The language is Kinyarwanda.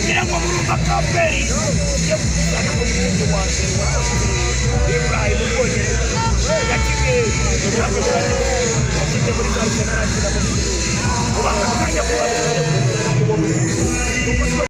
Ngira ngo murumva ko APR igiye kutujyana mu murenge wa mbere wa i Burayi, mu Bwongereza. Yakinnye, yakinnye muri Arsenal, akina muri ubu aka kanya kuba